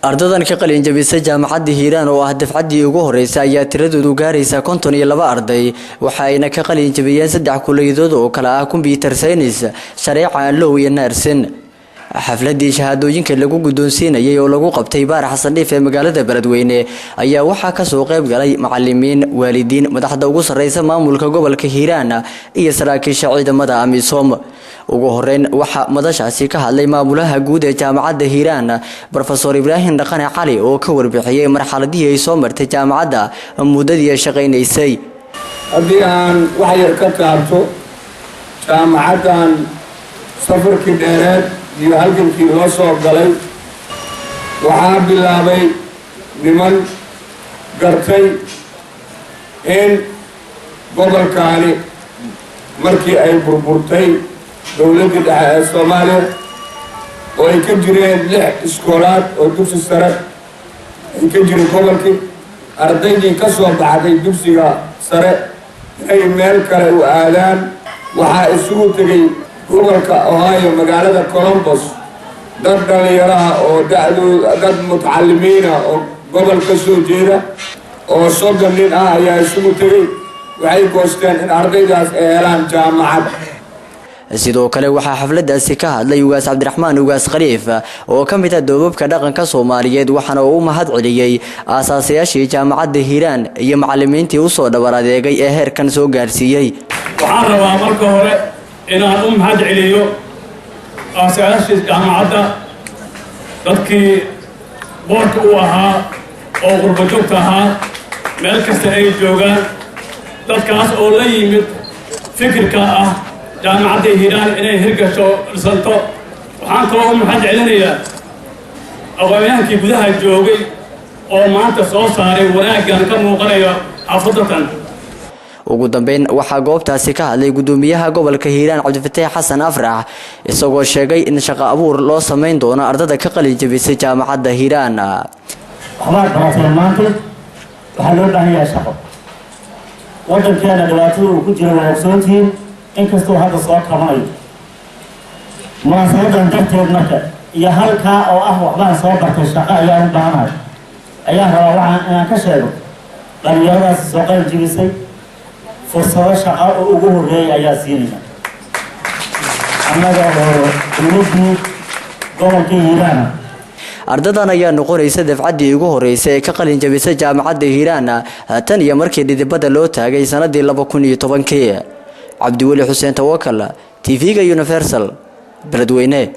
Ardadan ka qalin jabisay Jaamacadda Hiiraan oo ah dafcaddii ugu horeysay ayaa tiradoodu gaaraysa 52 arday, waxa ayna ka qalin jabiyeen saddex kuliyadood oo kala ah computer science, shareeca, law iyo nursing. Xafladii shahaadooyinka lagu guddoonsiinayay oo lagu qabtay Baar Xasan Dhiif ee magaalada Beledweyne ayaa waxaa kasoo qayb galay macalimiin, waalidiin, madaxda ugu sarreysa maamulka gobolka Hiiraan iyo saraakiisha ciidamada AMISOM. Ugu horeyn waxaa madashaasi ka hadlay maamulaha guud ee Jaamacadda Hiiraan, Brofesor Ibraahim Dhaqane Cali, oo ka warbixiyey marxaladihii ay soo martay jaamacadda muddadii ay shaqaynaysay. Haddii aan wax yar ka taabto jaamacaddan, safarkii dheereed iyo halgankii loo soo galay, waxaa bilaabay niman gartay in gobolkaani markii ay burburtay dowladdii dhexe ee Soomaaliya oo ay ka jireen lix iskoolaad oo dugsi sare ay ka jireen gobolkii, ardaydii ka soo baxday dugsiga sare inay meel kale u aadaan. Waxaa isugu tegay gobolka Ohio, magaalada Columbus, dad dhallinyaraha oo da-dooda, dad mutacalimiina oo gobol ka soo jeeda oo 30 nin ah ayaa isugu tegay. Waxay goosteen in ardaydaas ay helaan jaamacad. Sidoo kale waxaa xafladaasi ka hadlay Ugaas Cabdiraxmaan Ugaas Khaliif oo ka mid ah duubabka dhaqanka Soomaaliyeed, waxaana uu u mahad celiyey aasaasayaashii Jaamacadda Hiiraan iyo macalimiintii usoo dhabar adeegay ee heerkan soo gaarsiiyey. Waxaan rabaa marka hore inaan u mahad celiyo aasayaashii jaamacadda, dadkii boorka u ahaa oo qurbajoogta ahaa, meel kasta ay joogaan, dadkaas oo la yimid fikirka ah Jaamacadda Hiiraan inay hirgasho, dhisanto. Waxaan kaloo u mahad celinayaa aqoonyahankii gudaha joogay oo maanta soo saaray wanaaggan ka muuqanayo xaafadatan. Ugu dambeyn waxaa goobtaasi ka hadlay gudoomiyaha gobolka Hiiraan, Cabdifataax Xasan Afrax, isagoo sheegay in shaqo abuur loo sameyn doono ardada ka qalin jabisay Jaamacadda Hiiraan. Waxbaad barateen maanta, waxaa loo baahan yahay shaqo. Waddankeena dhibaatada uu ku jiro waa ogsoontihiin, inkastuu hadda soo kabanayo. Munaasabadan darteed marka iyo halkaa oo ah waxbaan soo bartay, shaqo ayaan u baahanahay, ayaan rabaa waxaan inaan ka sheego dhalinyaradaasi soo qalin jibisay fursado shaqo oo ugu horreeyay ayaa siinayna annaga oo dowladdii gobolka Hiiraana. Ardadan ayaa noqonaysa dafcaddii ugu horeysay ee ka qalin jabisay Jaamacadda Hiiraan tan iyo markii dhidibada loo taagay sanadii 2010-kii. Cabdiweli Xuseen Tawakal, TV-ga Universal, Beledweyne.